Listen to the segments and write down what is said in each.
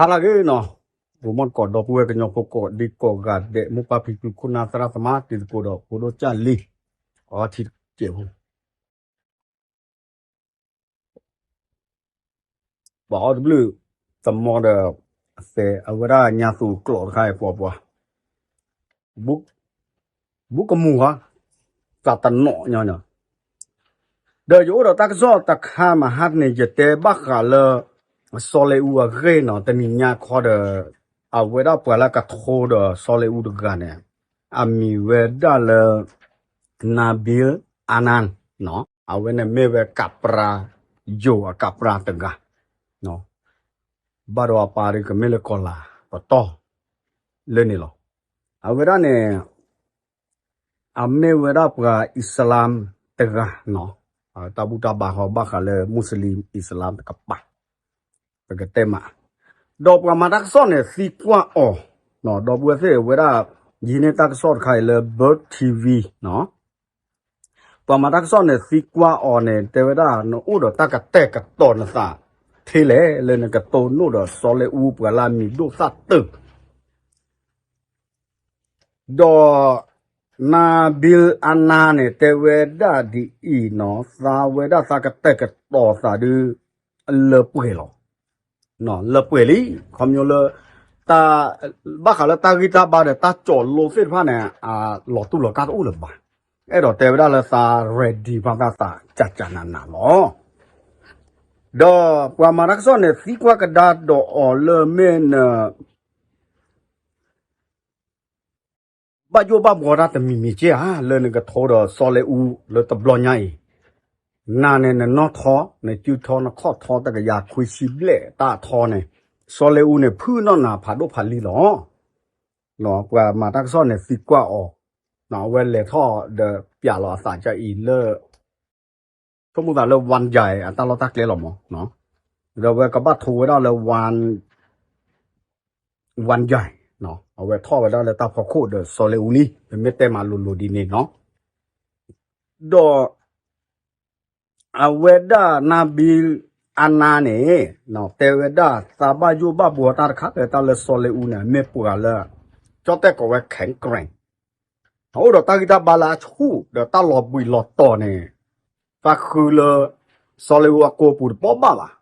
ဟါလၢအဂ့ၤနီၤ, ဂီၤမီၢ်တကိး ဒီပုၢ်ဝဲၢ်ကညီဖိကိးဒံကိးဂၤဒဲး မိၢ်ပၢ်ဖံဖု ခိၣ်နၢ်သရၣ်သမါ တံၤသကိးဒီးဖိဒိၣ်ကၢ်လံၤ အထံတစဲးဖိ ပှၤအီၣ်တဘျုး သမီဒီး အဝဲဒၣ်ညါသူကျိးတခါအံၤ ပှၤပှၤ ဘူးကမူၤဧါ, သးတနီၤညီညီ, ဒီးယအိၣ်ဒီးတၢ်ကစီၣ်တခါမဟါတနံၤ ယတဲဘၣ်ဃးလၢ စီၤလ့အူအဂ့ၢ်နီၤ, တနံၤညါခီဒီး အဝဲဒၣ်ပှၤလၢကထိဒီးစီၤလ့အူတဂၤန့ၣ် အမံၤဝဲဒၣ်လၢ Nabil Adnan နီၤ, အဝဲန့ၣ်မ့ၢ်ဝဲကးပရၢ် ယိၤအကးပရၢ်တဂၤ ဘၣ်ဒီးအပၢ်ဒီးကမ့ၢ်လၢကီၤလၤပတီၢ် လၢန့ၣ်လီၤ. အဝဲဒၣ်န့ၣ် အမ့ၢ်ဝဲဒၣ်ပှၤအံၣ်စလၢမ်တဂၤနီၤ, တၢ်ဘူၣ်တၢ်ဘါဃီဘၣ်ဃးလၢ Muslim အံၣ်စလၢမ်တကပၤ ပကတဲမး, ဒီးပှၤမၤတၢ်ကစီၣ်န့ၣ်သံကွၢ်အီၤ, ဒီပုၢ်ဝဲၢ်သ့ၣ်ဝဲဒၣ် ယဟံးန့ၢ်တၢ်ကစီၣ်တခါအံၤလၢ Bird TV နီၤ, ပှၤမၤတၢ်ကစီၣ်န့ၣ်သံကွၢ်အီၤန့ၣ် တဲဝဲဒၣ် နအိၣ်ဒီးတၢ်ကတဲာ်ကတီၤနသး ထဲလဲၣ် လၢနကတိၢ်နီၣ်ဒီးစီၤလ့အူပှၤလၢအမံၤဒိၣ်သၣ်တုာ် ဒီး Nabil Adnan န့ၣ် တဲဝဲဒၣ်ဒ်အံၤနီၤ, သးဝဲဒၣ်သးကတဲာ်ကတီၤသးဒုး လၢပှဲၤလီၤ. လၢပှဲၤလံ, ခီဖျိလၢ ဘၣ်ဃးလၢတၢ်ဂံၢ်တၢ်ဘါဒီးတၢ်ကၠီၤလိသ့ၣ်တဖၣ်န့ၣ် အလီၤတူၢ်လီၤကာ်တအိၣ်လၢၤဘၣ်. အဲၣ်ဒိးတဲဝဲဒၣ်လၢသး ready ဖၣ်သးသးကၢ်ကၢ်နးနးလီၤ. ဒီးပှၤမၤတၢ်ကစီၣ်န့ၣ် သံကွၢ်ကဒါဒီးအီၤလၢမ့ၢ်န ဘၣ်ယိၣ်ဘၣ်ဘှီတၢ်တမံၤမံၤက့ဧါ လၢနကထိဒီးစီၤလ့အူလၢတဘျီညါအံၤ, နၤန့ၣ် နနီၢ်ထီ နစုထီ နခီၣ်ထီ တကယၤခွံဆံဘျဲၣ်တၢ်ထီန့ၣ်, စီၤလ့အူန့ၣ် ဖုၣ်နီၢ်နၤဖးဒိၣ်ဖးလံၤလီၤ. ပှၤမၤတၢ်ကစီၣ်န့ၣ်သံကွၢ်အီၤ, အဝဲလဲၤထီၣ်ဒီးပျးလီၤအသးကအံၤလၢ ဆိကမိၣ်သးလၢ Wan Jai အတၢ်လီၢ်တၢ်ကျဲလီၤမး, ဒီးအဝဲကဘၣ်ထိဝဲဒၣ်လၢ Wan Jai, အဝဲထီၣ်ဝဲဒၣ်လၢတၢ်ဖီခိၣ်ဒီးစီၤလ့အူလံ, ပမ့ၢ်တဲမးလိၤလိၤဒ်န့ၣ်နီၤ, ဒီး အဝဲဒၣ် Nabil Adnan န့ၣ် တဲဝဲဒၣ် သးဘၣ်ယိၣ်ဘၣ်ဘှီတၢ်တခါလၢတၢ်လၢစီၤလ့အူန့ၣ် မ့ၢ်ပှၤလၢ ကၠီတဲၣ်ကိးဝဲ แข็งแกร่ง အအိၣ်ဒီးတၢ်ဂံၢ်တၢ်ဘါလၢအဆူၣ်ဒီးတၢ်လီၤဘှံးလီၤတီၤန့ၣ်, သးဃုလၢ စီၤလ့အူအကိာ်ပူၤတဘၣ်ဘၣ်ဘၣ်.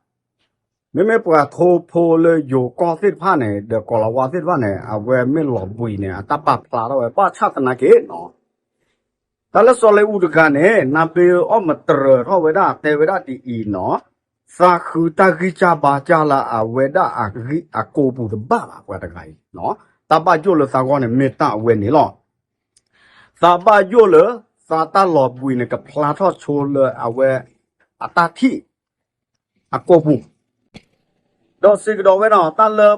မ့မ့ၢ်ပှၤထိဖိလၢယိၤကီၢ်သ့ၣ်တဖၣ်န့ၣ် ဒီးကီၤလၤဝါသ့ၣ်တဖၣ်န့ၣ် အဝဲမ့ၢ်လီၤဘှံးန့ၣ် အတၢ်ပာ်ဖျါထီၣ်ဝဲ ဘၣ်ဆၣ်သနာ်က့နီၤ တၢ်လၢစီၤလ့အူတဂၤန့ၣ် နါဘ့အီၣ်မတြၢၤထီၣ်ဝဲဒၣ် တဲဝဲဒၣ်ဒ်အံၤနီၤ, သးဃုတၢ်ဂံၢ်စၢ်ဘါစၢ်လၢအဝဲဒၣ်အဂံၢ်အကိာ်ပူၤတဘၣ်ဘၣ် ပှၤတဂၤအံၤ, တၢ်ဘၣ်ယိၣ်လၢသးဂီၢ်န့ၣ် မ့ၢ်တၢ်အဝဲန့ၣ်လီၤ. သးဘၣ်ယိၣ်လၢ သးတၢ်လီၤဘှံးန့ၣ် ကဖျါထီၣ်ဆိလၢအဝဲ အတၢ်ထံၣ် အကိာ်ပူၤ ဒီးစံးကဒီးဝဲနီၤ တၢ်လၢ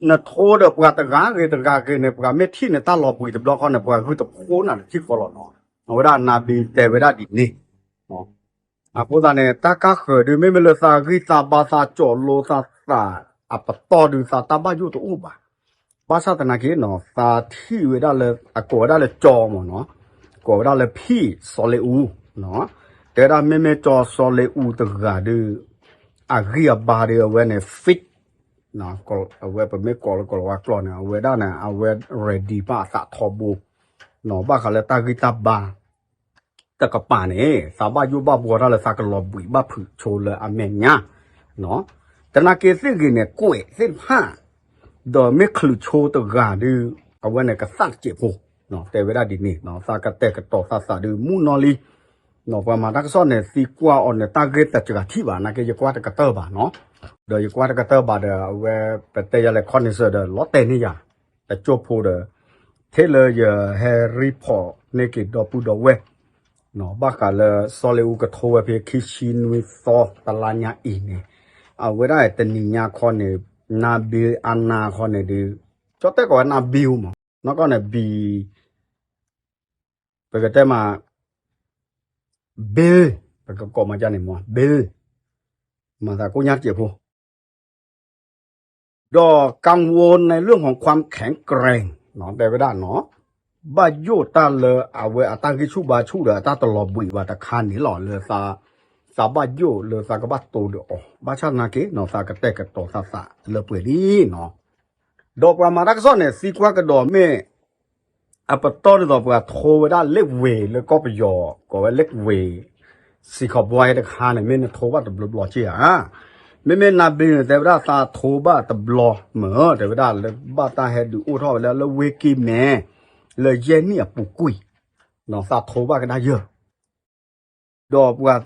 နထိဒီးပှၤတဂၤဂ့ၤတဂၤဂ့ၤန့ၣ် ပှၤမ့ၢ်ထံၣ်န့ၣ် တၢ်လီၤဘှံးတဘျီဃီန့ၣ် ပှၤဂုၢ်တဖိနၤတထံၣ်ဃီလီၤနီၤ. အဝဲဒၣ်နါဘ့တဲဝဲဒၣ်ဒ်န့ၣ် အဃိသတးန့ၣ် တၢ်ကါဃၢၤဒုး မ့မ့ၢ်လၢသးဂံၢ်သးဘါသးကၠီၤလိသးသးအပတီၢ်ဒုး သးတၢ်ဘၣ်ယိၣ်တအိၣ်ဘၣ်. ဘၣ်ဆၣ်သနာ်က့နီၤ သးထံၣ်ဝဲဒၣ်လၢ အကိးဝဲဒၣ်လၢကၠီမ့ၢ်နီၤ, ကိးဝဲဒၣ်လၢဖံၣ်စီၤလ့အူ, တဲဒၣ်မ့မ့ၢ်ကၠီစီၤလ့အူတဂၤဒုး အဂံၢ်အဘါဒုး အဝဲန့ၣ် fit အဝဲပမ့ၢ်ကိးလၢကိးလီၤဝါကျိာ်န့ၣ် အဝဲဒၣ်န့ၣ် အဝဲ ready ဘၣ်အသးထီဘိ ဘၣ်ဃးလၢတၢ်ဂံၢ်တၢ်ဘါ တကပၤန့ၣ် သးဘၣ်ယိၣ်ဘၣ်ဘှီတၢ်လၢသးကလီၤဘှံးဘၣ်ဖုးဆိလၢအမဲာ်ညါ, သနာ်က့သ့ၣ်ဂ့ၤန့ၣ် ကွဲးသ့ၣ်တဖၣ်, ဒီးမ့ၢ်ချုးဆိတဂၤဒုး အဝဲန့ၣ်ကသၣ်တစဲးဖိ, တဲဝဲဒၣ်ဒ်န့ၣ် သးကတဲာ်ကတီၤသးသးဒုးမုၢ်နီၢ်လံ, ပှၤမၤတၢ်ကစီၣ်န့ၣ် သံကွၢ်အီၤန့ၣ် တၢ်ဂ့ၢ်တစှၤထံၣ်ဘၣ် နာ်က့ ယကွၢ်တကတၢၢ်ဘၣ်နီၤ, ဒီးယကွၢ်တကတၢၢ်ဘၣ်ဒီး အဝဲ ပတဲယၤလဲၣ် ခီန့ၣ်စၢၤဒီး လီၤတဲာ်န့ၢ်ယၤ တကၠိဖိဒီး ထဲလၢယဟဲ report န့ၢ်က့ၤဒီပုၢ်ဒီဝဲၢ် ဘၣ်ဃးလၢစီၤလ့အူကထိဝဲဖဲခံဆံနွံသီတလါညါအံၤန့ၣ်, အဝဲဒၣ်တနံၤညါခီန့ၣ် နါဘ့အနါခီန့ၣ်ဒုး ကၠီတဲၣ်ကိးဝဲနါဘ့မး နီၢ်ကီၢ်န့ၣ် ဘံ ပကတဲမး ဘ့ ပကကိးမးကန့ၣ်မး ဘ့ မၤသးကိညါတစဲးဖိ ဒီး กังวลในเรื่องของความแข็งแกร่ง တဲဝဲဒၣ်နီၤ ဘၣ်ယိၣ်တၢ်လၢအဝဲအတၢ်ဂံၢ်ဆူၣ်ဘါဆူၣ်ဒီးအတၢ်တလီၤဘှံးဘၣ်တခါန့ၣ်လီၤ လၢသး သးဘၣ်ယိၣ်လၢသးကဘၣ်တိၢ်ဒီးအီၤ, ဘၣ်ဆၣ်သနာ်က့နီၤ သးကတဲာ်ကတီၤသးသးလၢပှဲၤလံနီၤ. ဒီးပှၤမၤတၢ်ကစီၣ်န့ၣ် သံကွၢ်ကဒီးမ့ၢ် အပတီၢ်ဒ်သိးပှၤထိဝဲဒၣ်လ့ၣ်ဝ့ၤလၢကီၢ်ပယီၤ ကိးဝဲလ့ၣ်ဝ့ၤ စံးခီဘွဲတခါန့ၣ် မ့ၢ်နထိဘၣ်တဘျီဘျီက့ဧါ. မ့မ့ၢ်နဘ့န့ၣ် တဲဝဲဒၣ်သးထိဘၣ်တဘျီမ့ၢ် တဲဝဲဒၣ်လၢဘၣ်တၢ်ဟဲဒုးအိၣ်ထီၣ်ဝဲလၢ လၢဝ့ၢ်ကံၢ်မဲ လၢယဲၢ်နံၣ်အပူၤကွံာ် သးထိဘၣ်ကဒါယၢ် ဒီးပှၤ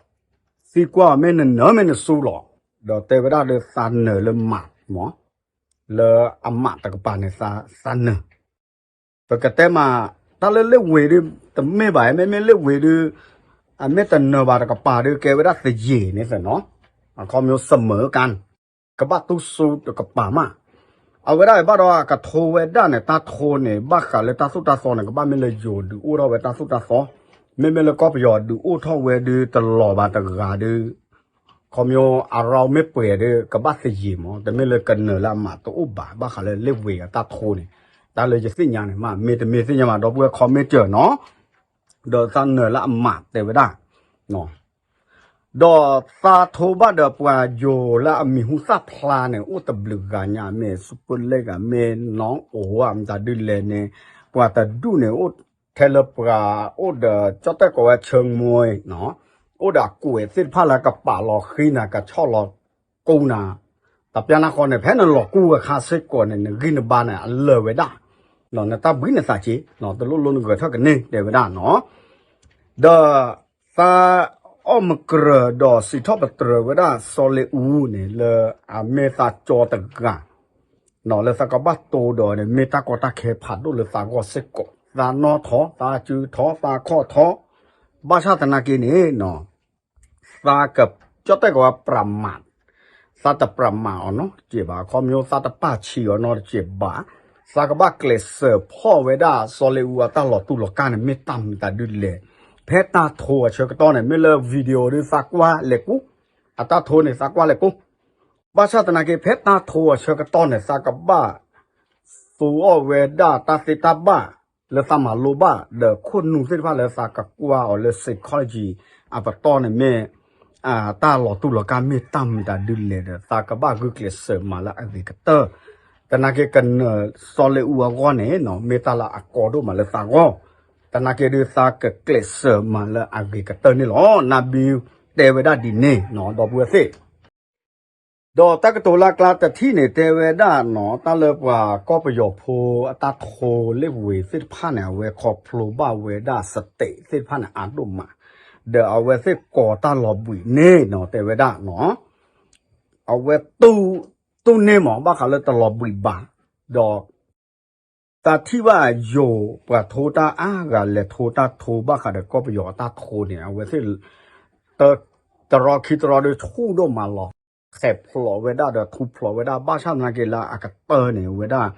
သံကွၢ်အီၤမ့ၢ်နနၢၤမ့ၢ်နစူလီၤ, ဒီးတဲဝဲဒၣ်လၢသးနၢၤလၢမးမး, လၢအမးတကပၤန့ၣ်သးနၢၤ, ပကတဲမး တၢ်လၢလ့ၣ်ဝ့ၤဒုး တမ့ၢ်ဘၣ် မ့မ့ၢ်လ့ၣ်ဝ့ၤဒုး အမ့ၢ်တနၢၤဘၣ်တကပၤဒုး ကဲဝဲဒၣ်သယ့ၤန့ၣ်သ့ၣ်နီၤ, အခီပညီစမၢကါန့ၣ် ကဘၣ်တူၢ်စူတကပၤမး, အဝဲဒၣ်ဘၣ်ဒီးကထိဝဲဒၣ်န့ၣ် တၢ်ထိန့ၣ် ဘၣ်ဃးလၢတၢ်သိၣ်တၢ်သီန့ၣ် ကဘၣ်မ့ၢ်လၢယိၤဒုးအိၣ်ထီၣ်ဝဲတၢ်သိၣ်တၢ်သီ, မ့မ့ၢ်လၢကီၢ်ပယီၤဒုးအိၣ်ထီၣ်ဝဲဒုးတလီၤဘၣ်တဂၤဒုး ခီပညီအရီမ့ၢ်ပှဲၤဒုး ကဘၣ်သယ့ၤမး, တမ့ၢ်လၢကနၢၤလၢအမးတအိၣ်ဘၣ်, ဘၣ်ဃးလၢလ့ၣ်ဝ့ၤအတၢ်ထိန့ၣ်, တၢ်လၢယသ့ၣ်ညါန့ၣ်မး မ့တမ့ၢ်သ့ၣ်ညါမး ဒီပုၢ်ဝဲၢ် comment နီၤ, ဒီးသးနၢၤလၢအမးတဲဝဲဒၣ် ဒီးသးထိဘၣ်ဒီးပှၤယိၤလၢအမံၤဟူသၣ်ဖျါန့ၣ် အိၣ်တဘျုးဂၤညါ မ့ၢ်စူပၢၢ်လဲၣ်ဂၤ မ့ၢ်နီၣ်အိၣ်ဧါ မတၤဒုလဲၣ်န့ၣ်, ပှၤတဒူၣ်န့ၣ် အိၣ်ထဲလၢပှၤအိၣ်ဒီး ကၠီၣ်တဲၣ်ကိးဝဲဆၢမွ့နီၤ, အိၣ်ဒီးအကွဲးသ့ၣ်တဖၣ်လၢကပာ်လီၤဃံနၤ ကဆီၣ်လီၤကူနၤ, တပျၢ်နၢ်ဃီန့ၣ် ဖဲနလီၤကူဝဲခါစ့ၢ်ကီးန့ၣ် နဂံၢ်နဘါန့ၣ် အလၢာ်ဝဲဒၣ်, နတၢ်ဘှံးနသးက့, တလိၣ်လိနဂၢၤထၢၣ်ကန့ၢ် တဲဝဲဒၣ်နီၤ. ဒီးသးအီၣ်မကြၢၤဒီးစံးထီၣ်ပတြၢၤဝဲဒၣ်စီၤလ့အူန့ၣ် လၢအမ့ၢ်သးကၠီတဂၤ လၢသးကဘၣ်တိၢ်ဒီးန့ၣ် မ့ၢ်တၢ်ကီတၢ်ခဲဖးဒိၣ်လၢသးဂီၢ်စ့ၢ်ကီး, သးနီၣ်ထီၣ် သးစုထီၣ် သးခီၣ်ထီၣ်, ဘၣ်ဆၣ်သနာ်က့န့ၣ် သးက ကၠီၣ်တဲၣ်ကိးဝဲပြးမး, သးတပြးမးအီၤနီတစဲးဘၣ်, အခီပညီသးတပာ်ဆံးအီၤနီတစဲးဘၣ်, သးကဘၣ်ကျဲးစၢးဖီၣ်ဝဲဒၣ်စီၤလ့အူအတၢ်လီၤတူၢ်လီၤကာ်န့ၣ် မ့ၢ်တၢ်မတၤဒုလဲၣ်, ဖဲတၢ်ထိအဆၢကတီၢ်န့ၣ် မ့ၢ်လၢ video ဒုးသးကွၢ်လဲၤကူ, အတၢ်ထိန့ၣ်သးကွၢ်လဲၤကူ, ဘၣ်ဆၣ်သနာ်က့ ဖဲတၢ်ထိအဆၢကတီၢ်န့ၣ် သးကဘၣ် သူအီၣ်ဝဲဒၣ်တၢ်သ့တၢ်ဘၣ် လၢသးမၤလိဘၣ် ဒီးခိၣ်နူာ်သ့ၣ်တဖၣ်လၢသးကကွၢ်အီၤလၢ psychology အပတီၢ်န့ၣ်မ့ၢ် တၢ်လီၤတူၢ်လီၤကာ်မ့ၢ်တၢ်မတၤဒုလဲၣ်ဒီး သးကဘၣ်ဂုာ်ကျဲးစၢးမၤလၢအဂ့ၤကတၢၢ်, သနာ်က့ကနၢၤစီၤလ့အူအဂီၢ်န့ၣ် မ့ၢ်တၢ်လၢအကီဒိၣ်မးလၢသးဂီၢ်, သနာ်က့ဒုးသးကကျဲးစၢးမၤလၢအဂ့ၤကတၢၢ်န့ၣ်လီၤ. နဘံတဲဝဲဒၣ်ဒ်န့ၣ်နီၤ ဒီပုၢ်ဝဲၢ်သ့ၣ် ဒီးတၢ်ကတိၤလၢအကျါတထံၣ်န့ၣ် တဲဝဲဒၣ်နီၤ တၢ်လၢပှၤကီၢ်ပယီၤဖိအတၢ်ထိလ့ၣ်ဝ့ၤသ့ၣ်တဖၣ်န့ၣ် အဝဲခီဖျိဘၣ်ဝဲဒၣ် state သ့ၣ်တဖၣ်န့ၣ် အါဒိၣ်မး, ဒီးအဝဲသ့ၣ်ကိးတၢ်လီၤဘှံးန့ၣ်နီၤ တဲဝဲဒၣ်နီၤ အဝဲတူၢ်န့ၢ်မး ဘၣ်ဃးလၢတလီၤဘှံးဘၣ်, ဒီး တၢ်ထံၣ်ဘၣ်ယိၤ ပှၤထိတၢ်အါဂၤလဲၤထိတၢ်ထိဘၣ်ဃးဒီးကီၢ်ပယီၤအတၢ်ထိန့ၣ် အဝဲသ့ၣ် တရီခံတရီဒီးဆူၣ်ဒိၣ်မးလီၤ. ဃဲးဖျိးဝဲဒၣ်ဒီးထူဖျိးဝဲဒၣ် ဘၣ်ဆၣ်သနာ်က့လၢအကတၢၢ်န့ၣ် ဝဲဒၣ်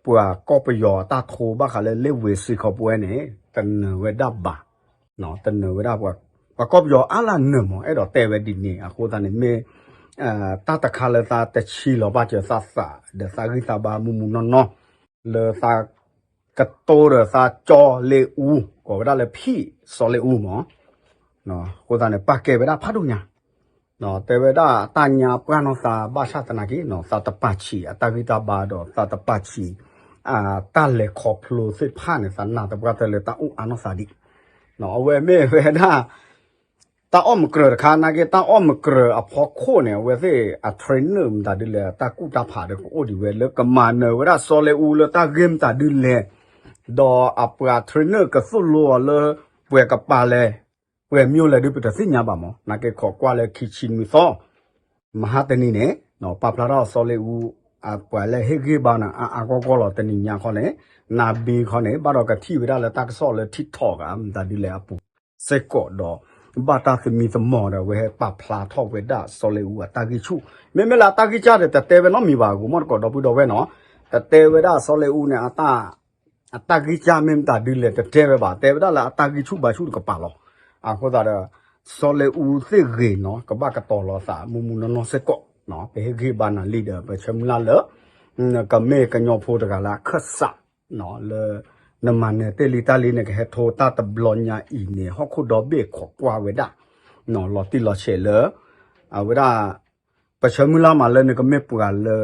ပှၤကီၢ်ပယီၤအတၢ်ထိဘၣ်ဃးလၢလ့ၣ်ဝ့ၤစ့ၢ်ကီးပဝဲန့ၣ် တနၢၤဝဲဒၣ်ဘၣ်, တနၢၤဝဲဒၣ် ပှၤကီၢ်ပယီၤအါလၢနၢၤမး အဲၣ်ဒိးတဲဝဲဒ်န့ၣ် အဃိသတးန့ၣ်မ့ၢ် တၢ်တခါလၢသးတဆံးလီၤဘၣ်စၢၤသးသး ဒီးသးဂံၢ်သးဘါမူမူနီၢ်နီၢ် လၢသးကတိၤဒီးသးကၠီလ့အူ ကိးဝဲဒၣ်လၢဖံးစီၤလ့အူမး, အဃိသတးန့ၣ် ပာ်ကဲဝဲဒၣ်ဖးဒိၣ်ညါ, တဲဝဲဒၣ်တၢ်ညါပှၢ်နီၢ်သးဘၣ်ဆၣ်သနာ်က့ သးတပာ်ဆံးအတၢ်ဂံၢ်တၢ်ဘါဒီးသးတပာ်ဆံး တၢ်လဲၤခီဖျိသ့ၣ်တဖၣ်န့ၣ် သးနာ်သပှၢ်တၢၢ်လၢတၢ်အိၣ်အါနီၢ်သးဒံး, အဝဲမ့ၢ်ဝဲဒၣ် တၢ်အီၣ်မကြၢၤတခါ နာ်က့ တၢ်အီၣ်မကြၢၤအဖီခိၣ်န့ၣ် အဝဲသ့ၣ်အ trainer မတၤဒ်လဲၣ် တၢ်ကူၣ်တၢ်ဖးဒီးကအိၣ်ဒံးဝဲ လၢကမၤနၢၤဝဲဒၣ်စီၤလ့အူလၢတၢ်ဂ့ၢ်မတၤဒ်လဲၣ်, ဒီးအပှၤ trainer ကသိၣ်လိအီၤလၢ ပှဲၤကပၤလဲၣ်, ပှဲၤမၠိလဲၣ်ဒုး ပတသ့ၣ်ညါဘၣ်မး, နာ်က့ခိးကွၢ်လၢခံဆံနွံသီ မဟါတနံၤန့ၣ် ပာ်ဖျါထီၣ်စီၤလ့အူ အပှၤလၢဟ့ၣ်ဂံၢ်ဘါန့ၣ် အါအါဂီၢ်ဂီၢ်လီၤ. တနံၤညါခီန့ၣ် နဘံခီန့ၣ် ဘၣ်ဒီးကထံၣ်ဝဲဒၣ်လၢတၢ်ကစီၣ်လၢ TikTok မတၤဒ်လဲၣ်အပူၤ စ့ၢ်ကီးဒီး ဘၣ်တၢ်သမံသမိးဒီး အဝဲဟဲပာ်ဖျါထီၣ်ဝဲဒၣ်စီၤလ့အူအတၢ်ဂံၢ်ဆူၣ်, မ့မ့ၢ်လၢအတၢ်ဂံၢ်စၢ်ဒီး တတဲဝဲနီတမံၤဘၣ် ဂိၤမီၣ်တကိးဒီပုၢ်ဒီဝဲၢ်နီၤ, တတဲဝဲဒၣ်စီၤလ့အူန့ၣ် အတၢ်ဂံၢ်စၢ်မ့ၢ်မတၤဒ်လဲၣ် တတဲဝဲဘၣ်, တဲဝဲဒၣ်လၢအတၢ်ဂံၢ်ဆူၣ်ဘါဆူၣ်တကပၤလီၤ. အဃိသတးဒီး စီၤလ့အူသ့ၣ်ဂ့ၤနီၤ ကဘၣ်ကတီၤလီၤသး မူမူနီၢ်နီၢ်စ့ၢ်ကီး, ပဟ့ၣ်ဂံၢ်ဘါနၤလံဒီး ပဆၢမုၢ်လၢ်လၢ ကမ့ၢ်ကညီဖိတဂၤလၢအခၢၣ်စး လၢ နမၤနၢၤတ့ၢ်လံတၢ်လံန့ၣ် ကဟဲထိတၢ်တဘျီညါအံၤန့ၣ် ဟီၣ်ခိၣ်ဒီဘ့ၣ်ခိးကွၢ်ဝဲဒၣ်, လီၤတံၢ်လီၤဆဲးလၢ အဝဲဒၣ် ပဆၢမုၢ်လၢ်မးလၢနကမ့ၢ်ပှၤလၢ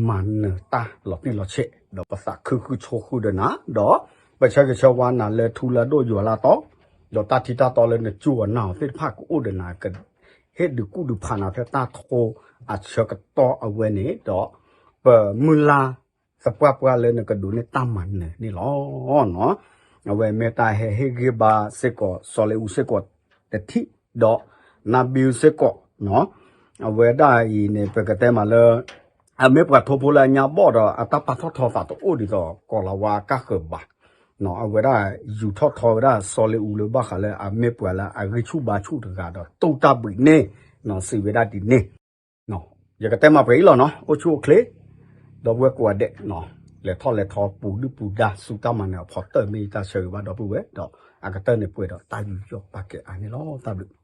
မၤနၢၤတၢ်လီၤတံၢ်လီၤဆဲး ဒီးပသးခုဃုဆိဃုဒီးနၤ ဒီးပဆၢဂ့ၤဆၢဝါနၤလၢထူလၢအဒိၣ်ယွၤလၢအသီ ဒီးတၢ်ထံတၢ်တီလၢနကၠိအီၤနၢ်အီၤသ့ၣ်တဖၣ်ကအိၣ်ဒီးနၤ ကဟ့ၣ်ဒုးကူၣ်ဒုးဖးနၤဖဲတၢ်ထိအဆၢကတီၢ်အဝဲန့ၣ် ဒီးပမုၢ်လၢ်သပှၢ်ပှၢ်လၢနကဒိးန့ၢ်တၢ်မၤနၢၤန့ၣ်လီၤ. အဝဲမ့ၢ်တၢ်ဟဲဟ့ၣ်ဂံၢ်ဘါစ့ၢ်ကီးစီၤလ့အူစ့ၢ်ကီးတထံၣ် ဒီးနါဘံစ့ၢ်ကီး အဝဲဒၣ်အံၤန့ၣ် ပကတဲမးလၢ အမ့ၢ်ပှၤထိဖိလၢအညါဘီၣ်ဒီး အတၢ်ပာ်ထီၣ်ထီသးတအိၣ်ဒ်သိးကီၤလၤဝါကၢ်ဃၢၤဘၣ်. အဝဲဒၣ်ယူၤထီၣ်ထီဝဲဒၣ်စီၤလ့အူလၢဘၣ်ဃးလၢအမ့ၢ်ပှၤလၢအဂံၢ်ဆူၣ်ဘါဆူၣ်တဂၤဒီးတူၢ်တၢ်ဘှံးန့ၣ် စံးဝဲဒၣ်ဒ်န့ၣ် ယကတဲမးပှဲၤအံၤလီၤနီၤ အိၣ်ဆူၣ်အိၣ်ချ့ ဒီပုၢ်ဝဲၢ်ကိးဂၤဒဲး လဲၤထီၣ်လဲၤထီပူၤဒုၣ်ပူၤဒါဆူတၢ်မၤနၢၤအဖီတၢၢ်မ့ၢ်ယတၢ်ဆၢဂ့ၤဘၣ်ဒီပုၢ်ဝဲၢ် ဒီးအကတၢၢ်န့ၣ်ပှဲၤဒီးတၢ်ယူးယီၣ်ပာ်ကဲအါန့ၣ်လီၤ. တၢ်ဘျုး